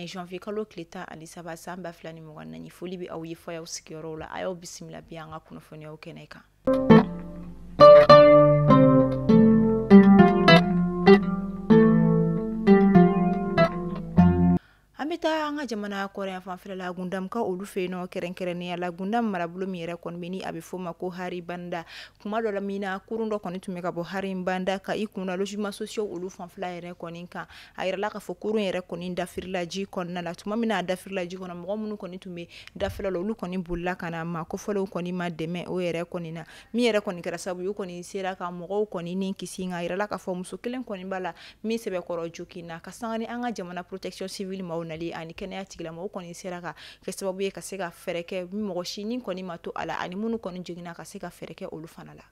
Tɛnɛ janvier kalo tile 13 san 2024, foli bɛ aw ye fɔ y'aw sigiyɔrɔw la. A y'aw bisimila bi an ka kunnafoniyaw kɛnɛ kan. An bɛ taa an ka jamana kɔrɔn fanfɛla la, Gundamkaw olu fɛ yen nɔ, kɛrɛnkɛrɛnnenya la Gundam marabolo min yɛrɛ kɔni bɛ ni a bɛ f'o ma ko Haribanda. Kuma dɔ la min na kurun dɔ kɔni tun bɛ ka bɔ Haribanda ka i kun na logements sociaux olu fanfɛla yɛrɛ kɔni kan. A yirala k'a fɔ kurun yɛrɛ kɔni dafirila ji kɔnɔna la. Tuma min na a dafirila ji kɔnɔ, mɔgɔ minnu kɔni tun bɛ dafɛla la, olu kɔni bolila ka na maa kofɔlenw kɔni ma dɛmɛ o yɛrɛ kɔni na. Min yɛrɛ kɔni kɛra sababu ye, u kɔni sera ka mɔgɔw kɔni ni kisi, nka a yirala k'a fɔ muso kelen kɔni b'a la min sɛbɛkɔrɔ jokin na. Ka sanga ni an ka jamana protection civile maaw nali ani kɛnɛya tigilamɔgɔw kɔni sera ka kɛ sababu ye ka se ka fɛɛrɛ kɛ mɔgɔ si ni kɔni ma to a la, ani minnu kɔni joginna ka se ka fɛɛrɛ kɛ olu fana la.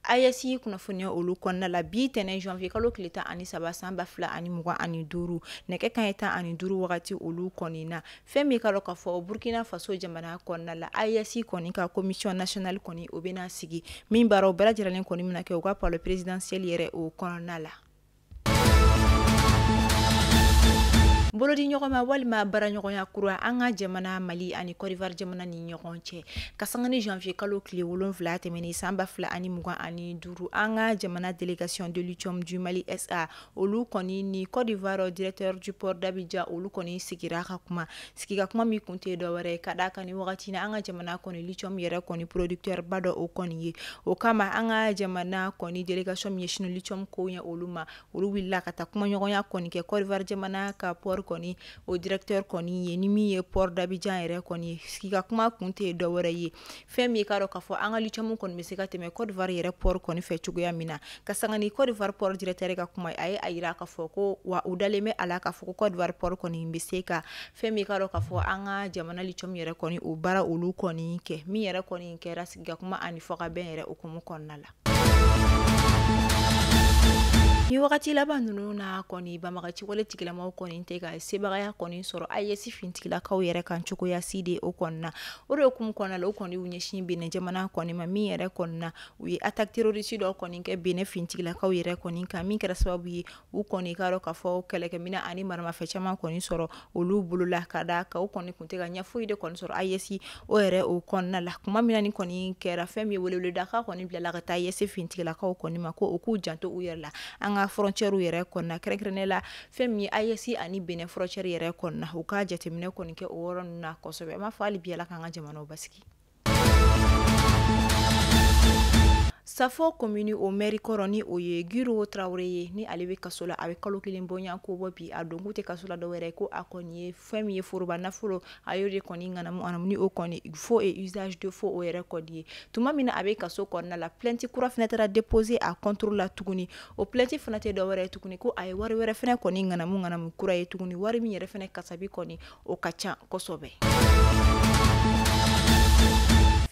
AES kunnafoniya olu kɔnɔna la bi tɛnɛ janvier kalo tile 13 san 2025, nɛgɛ kanɲɛ 15 wagati olu kɔni na. Fɛn min ka dɔn k'a fɔ Burkina Faso jamana kɔnɔna la, AES kɔni ka commission nationale kɔni o bɛna sigi, min baaraw bɛɛ lajɛlen kɔni bɛna kɛ u ka palais présidentiel yɛrɛ o kɔnɔna la. Bolodi ɲɔgɔnma walima baaraɲɔgɔnya kura an ka jamana Mali ani Côte d'Ivoire jamana ni ɲɔgɔn cɛ. Ka sanga ni janvier kalo tile 7 tɛmɛnen san 2025, an ka jamana délégation de lithium du Mali SA olu kɔni ni Côte d'Ivoire directeur du port d'Abidjan olu kɔni sigira ka kuma. Sigi ka kuma min kun tɛ dɔwɛrɛ ye ka d'a kan ni wagati na an ka jamana kɔni lithium yɛrɛ kɔni producteur ba dɔ o kɔni ye. O kama an ka jamana kɔni délégation min ɲɛsinnen lithium ko ɲɛ olu ma, olu wulila ka taa kumaɲɔgɔnya kɔni kɛ Côte d'Ivoire jamana ka port kɔni o directeur kɔni ye, ni min ye port d'Abidjan yɛrɛ kɔni ye. Sigi ka kuma kun tɛ dɔwɛrɛ ye, fɛn min k'a dɔn k'a fɔ an ka lithium kɔni bɛ se ka tɛmɛ Côte d'Ivoire yɛrɛ port kɔni fɛ cogoya min na. Ka sanga ni Côte d'Ivoire port directeur ka kuma, a ye a yira k'a fɔ ko wa u dalen bɛ a la k'a fɔ ko Côte d'Ivoire port kɔni bɛ se ka fɛn min k'a dɔn k'a fɔ an ka jamana lithium yɛrɛ kɔni o baara olu kɔni kɛ. Min yɛrɛ kɔni kɛra sigi ka kuma ani fɔkabɛn yɛrɛ hukumu kɔnɔna la. Ni wagati laban ninnu na kɔni banbagaci wale tigilamaw kɔni tɛ ka sebagaya kɔni sɔrɔ AES fintigilakaw yɛrɛ kan cogoya si de o kɔni na. O de hukumu kɔnɔna la, u kɔni y'u ɲɛsin Benin jamana kɔni ma, min yɛrɛ kɔni na u ye attaque terroriste dɔ kɔni kɛ Benin fintigilakaw yɛrɛ kɔni kan, min kɛra sababu ye u kɔni k'a dɔn k'a fɔ kɛlɛkɛminɛn ani maramafɛn caman kɔni sɔrɔ olu bolo la, ka d'a kan u kɔni kun tɛ ka ɲɛ foyi de kɔni sɔrɔ AES o yɛrɛ o kɔnɔna la. Kuma min na ni kɔni kɛra, fɛn min ye weleweledakan kɔni bilala ka taa AES fintigilakaw kɔni ma ko u k'u janto u yɛrɛ la an ka frontière yɛrɛ kɔnɔna, kɛrɛnkɛrɛnnenya la fɛn min ye AES ani Benin frontière yɛrɛ kɔnɔna, u ka jateminɛ kɔni kɛ o yɔrɔ ninnu na kosɛbɛ. An b'a fɔ hali bi Ala k'an ka jamanaw basigi. Safo commune o maire kɔrɔ ni o ye Giro Traoré ye, ni ale bɛ kaso la a bɛ kalo kelen bɔɲɔgɔn ko bɔ bi. A don k'u tɛ kaso la dɔwɛrɛ ko a kɔni ye fɛn min ye foroba nafolo, a y'o de kɔni ŋanamu ŋanamu ni o kɔni faux et usage de faux o yɛrɛ kɔni ye. Tuma min na a bɛ kaso kɔnɔna la, plainte kura fana taara déposer a contre la tuguni. O plainte fana tɛ dɔwɛrɛ ye tuguni ko a ye wari wɛrɛ fana kɔni ŋanamu ŋanamu kura ye tuguni, wari min yɛrɛ fana kasabi kɔni o ka ca kosɛbɛ.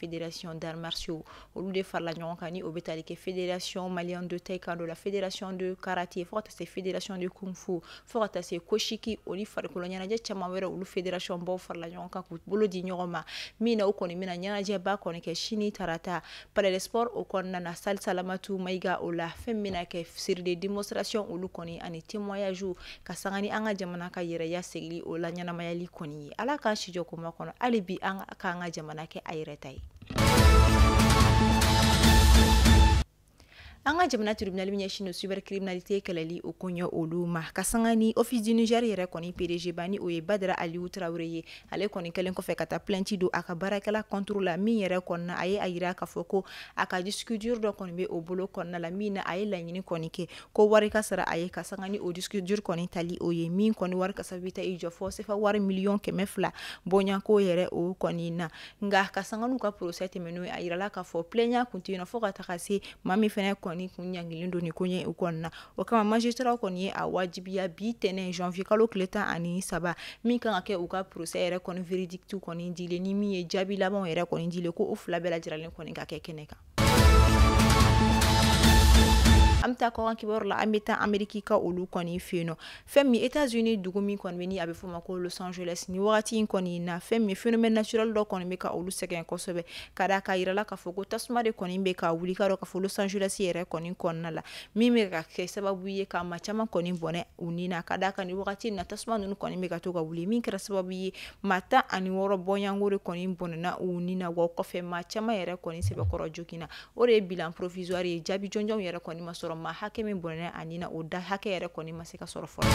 Fédération d'arts martiaux olu de farala ɲɔgɔn kan, ni o bɛ tali kɛ fédération malienne de taekwondo la, fédération de karaté, fo ka taa se fédération de kung fu, fo ka taa se koshiki, o ni farikolo ɲɛnajɛ caman wɛrɛ, olu fédération baw farala ɲɔgɔn kan k'u bolo di ɲɔgɔn ma. Min na u kɔni bɛna ɲɛnajɛba kɔni kɛ sini tarata palais des sports o kɔnɔna na, salle Salamatu Mayiga o la. Fɛn min bɛna kɛ série de démonstration olu kɔni ani témoignage, ka sanga ni an ka jamana ka yɛrɛya segili o la ɲɛnamayali kɔni ye. Ala k'an si jɔ koma kɔnɔ, hali bi an k'an ka jamana kɛ a yɛrɛ ta ye. An ka jamana tribunal min ɲɛsin don cybercriminalité kɛlɛli o koɲɛ olu ma, ka sanga ni office du Niger yɛrɛ kɔni PDG ba ni o ye Badara Aliou Traoré ye, ale kɔni kɛlen kɔfɛ ka taa plainte don a ka baarakɛla contre la, min yɛrɛ kɔnɔna a ye a yira k'a fɔ ko a ka disque dur dɔ kɔni bɛ o bolo kɔnɔna la, min na a ye laɲini kɔni kɛ ko wari ka sara a ye ka sanga ni o disque dur kɔni tali o ye, min kɔni wari kasabi ta i jɔ fɔ sefa wari 2 million bɔɲɔgɔnko yɛrɛ o kɔni na. Nka ka sanga n'u ka procès tɛmɛn'o ye, a yirala k'a fɔ plaignant kun tɛ yen nɔ fo ka taga se maa min fɛnɛ kɔni kun ɲangilen don nin ko ɲɛ o kɔnɔna. O kama magistrat kɔni ye a wajibiya bi tɛnɛ janvier kalo tile 13, min kan ka kɛ u ka procès yɛrɛ kɔni verdict kɔni dilen, ni min ye jaabi labanw yɛrɛ kɔni dilen, ko o fila bɛɛ lajɛlen kɔni ka kɛ kɛnɛ kan. An bɛ taa kɔkan kibaru la, an bɛ taa Ameriki ka olu kɔni fɛ yen nɔ. Fɛn min États-Unis dugu min kɔni bɛ ni a bɛ f'o ma ko Los Angeles, ni wagati in kɔni na, fɛn min phénomène naturel dɔ kɔni bɛ ka olu sɛgɛn kosɛbɛ, ka d'a kan yirala k'a fɔ ko tasuma de kɔni bɛ ka wuli ka dɔn k'a fɔ Los Angeles yɛrɛ kɔni kɔnɔna la, min bɛ ka kɛ sababu ye ka maa caman kɔni bɔnɛ u ni na. Ka d'a kan ni wagati in na, tasuma ninnu kɔni bɛ ka to ka wuli, min kɛra sababu ye maa 16 bɔɲɔgɔnko de kɔni bɔnɛna u ni na. Wa kɔfɛ maa caman yɛrɛ kɔni sɛbɛkɔrɔ joginna. O de ye bilan provisoire ye, jaabi jɔnjɔnw yɛrɛ kɔni ma sɔrɔ. Maa hakɛ min bɔnɛna a ni na, o da hakɛ yɛrɛ kɔni ma se ka sɔrɔ fɔlɔ.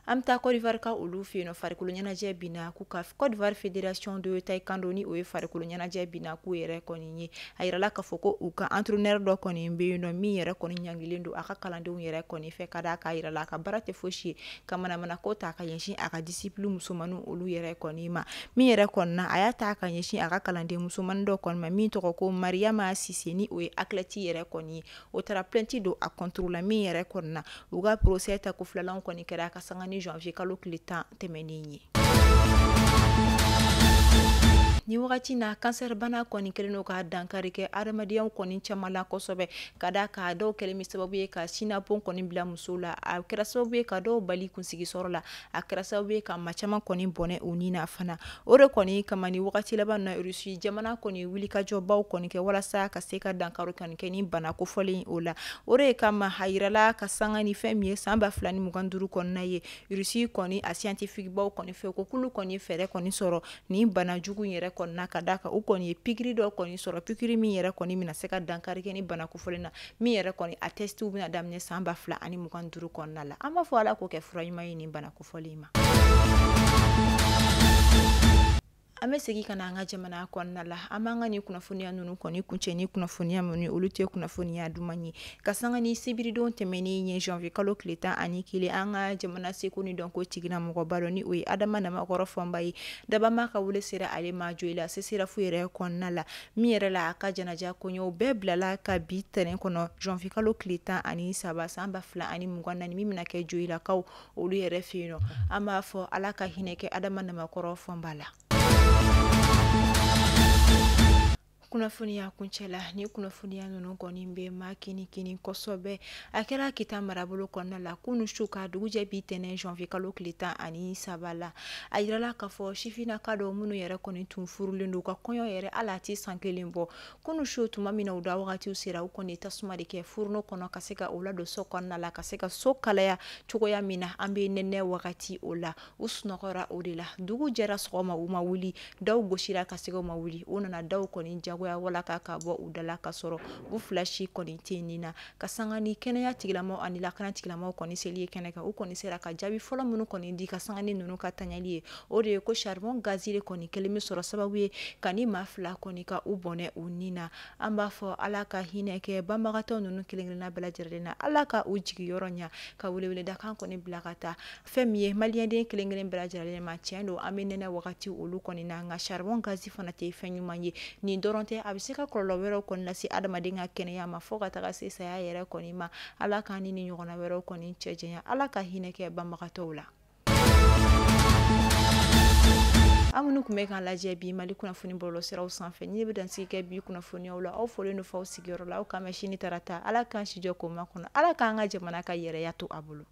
An bɛ taa Côte d'Ivoire ka olu fɛ yen nɔ. Farikolo ɲɛnajɛ binna k'u ka Côte d'Ivoire Fédération de taekwondo, ni o ye farikolo ɲɛnajɛ binna k'u yɛrɛ kɔni ye, a yirala k'a fɔ ko u ka entraîneur dɔ kɔni bɛ yen nɔ, min yɛrɛ kɔni ɲangilen don a ka kalandenw yɛrɛ kɔni fɛ, ka d'a kan yirala a ka baara tɛ fosi ye ka manamana ko ta ka ɲɛsin a ka discipline musomaninw olu yɛrɛ kɔni ma. Min yɛrɛ kɔni na, a y'a ta ka ɲɛsin a ka kalanden musomanin dɔ kɔni ma, min tɔgɔ ko Mariama Sise, ni o ye athlète yɛrɛ kɔni ye. O taara plainte don a contre la. Min yɛrɛ kɔni na, u ka procès tako filanan kɔni kɛra ka sanga ni janvier kalo tile 10 tɛmɛnen ye. Ni wagati na, cancer bana kɔni kɛlen don ka dankari kɛ adamadenya kɔni caman la kosɛbɛ, ka d'a kan dɔw kɛlen bɛ sababu ye ka sinabon kɔni bila muso la, a kɛra sababu ye ka dɔw bali kunsigi sɔrɔ la, a kɛra sababu ye ka maa caman kɔni bɔnɛ u ni na fana. O de kɔni kama, ni wagati laban na, Russie jamana kɔni wulikajɔbaw kɔni kɛ walasa ka se ka dankari kɔni kɛ ni bana kofɔlen o la. O de kama a yirala ka sanga ni fɛn min ye san 2025 kɔnɔna ye, Russie kɔni a scientifique baw kɔni fɛ ko k'olu kɔni fɛɛrɛ kɔni sɔrɔ nin bana jugu yɛrɛ kɔnɔna, ka d'a kan u kɔni ye pikiri dɔ kɔni sɔrɔ, pikiri min yɛrɛ kɔni bɛna se ka dankari kɛ ni bana kofɔlen na, min yɛrɛ kɔni a testiw bɛna daminɛ san 2025 kɔnɔna la. An b'a fɔ Ala k'o kɛ fura ɲuman ye nin bana kofɔlen ma. An bɛ segin ka na an ka jamana kɔnɔna la. An b'an ka nin kunnafoniya ninnu kɔni kuncɛ ni kunnafoniya minnu olu tɛ kunnafoniya duman ye, ka sanga ni sibiridon tɛmɛnen ye, janvier kalo tile 11, an ka jamana seko ni dɔnko tigilamɔgɔba dɔ, ni o ye Adama Namakɔrɔ Fɔnba ye, dabama ka wele sera ale ma Joyila CSRéf yɛrɛ kɔnɔna la. Min yɛrɛ la, a ka janaja koɲɛw bɛɛ bilala ka bi tɛnɛn kɔnɔ, janvier kalo tile 13 san 2024, min bɛna kɛ Joyilakaw olu yɛrɛ fɛ yen nɔ. An b'a fɔ Ala ka hinɛ kɛ Adama Namakɔrɔ Fɔnba la. Kunnafoniya kuncɛ la, ni kunnafoniya ninnu kɔni bɛ maa kini kini kosɛbɛ. A kɛra Kita marabolo kɔnɔna la kunun su ka dugujɛ bi tɛnɛn janvier kalo tile 13 la. A yirala k'a fɔ sifinnaka dɔw minnu yɛrɛ kɔni tun furulen don, u ka kɔɲɔ yɛrɛ hali a tɛ san kelen bɔ, kunun su tuma min na u da wagatiw sera, u kɔni tasuma de kɛ fourneau kɔnɔ ka se ka o ladon so kɔnɔna la, ka se ka so kalaya cogoya min na an bɛ nɛnɛ wagati o la. U sunɔgɔra o de la. Dugu jɛra sɔgɔma, u ma wuli, daw gosira ka se u ma wuli, u nana daw kɔni jagoya wala ka bɔ u da la, ka sɔrɔ u fila si kɔni tɛ nin na. Ka sanga ni kɛnɛya tigilamaw ani lakana tigilamaw kɔni seli ye kɛnɛ kan, u kɔni sera ka jaabi fɔlɔ minnu kɔni di ka sanga ni ninnu ka taɲali ye, o de ye ko charbon gazi de kɔni kɛlen bɛ sɔrɔ sababu ye ka ni maa fila kɔni ka u bɔnɛ u ni na. An b'a fɔ Ala ka hinɛ kɛ banbagatɔ ninnu kelen-kelenna bɛɛ lajɛlen na, Ala ka u jigiyɔrɔ ɲa, ka weleweledakan kɔni bila ka taa fɛn min ye maliyɛnden kelen-kelen bɛɛ lajɛlen ma. Tiɲɛ don, an bɛ nɛnɛ wagati olu kɔni na, nka charbon gazi fana tɛ fɛn ɲuman ye. Nin dɔrɔn tɛ, a bɛ se ka kɔlɔlɔ wɛrɛw kɔni lase adamaden ka kɛnɛya ma, fo ka taga se saya yɛrɛ kɔni ma. Ala k'an ni ni ɲɔgɔnna wɛrɛw kɔni cɛ janya, Ala ka hinɛ kɛ banbagatɔw la. Aw minnu tun bɛ k'an lajɛ bi Mali kunnafoni bɔlɔlɔsiraw sanfɛ, ni ne bɛ dansigi kɛ bi kunnafoniyaw la. Aw fɔlen don f'aw sigiyɔrɔ la. Aw k'an mɛn sini tarata. Ala k'an si jɔ k'o makɔnɔ. Ala k'an ka jamana ka yɛrɛya to a bolo.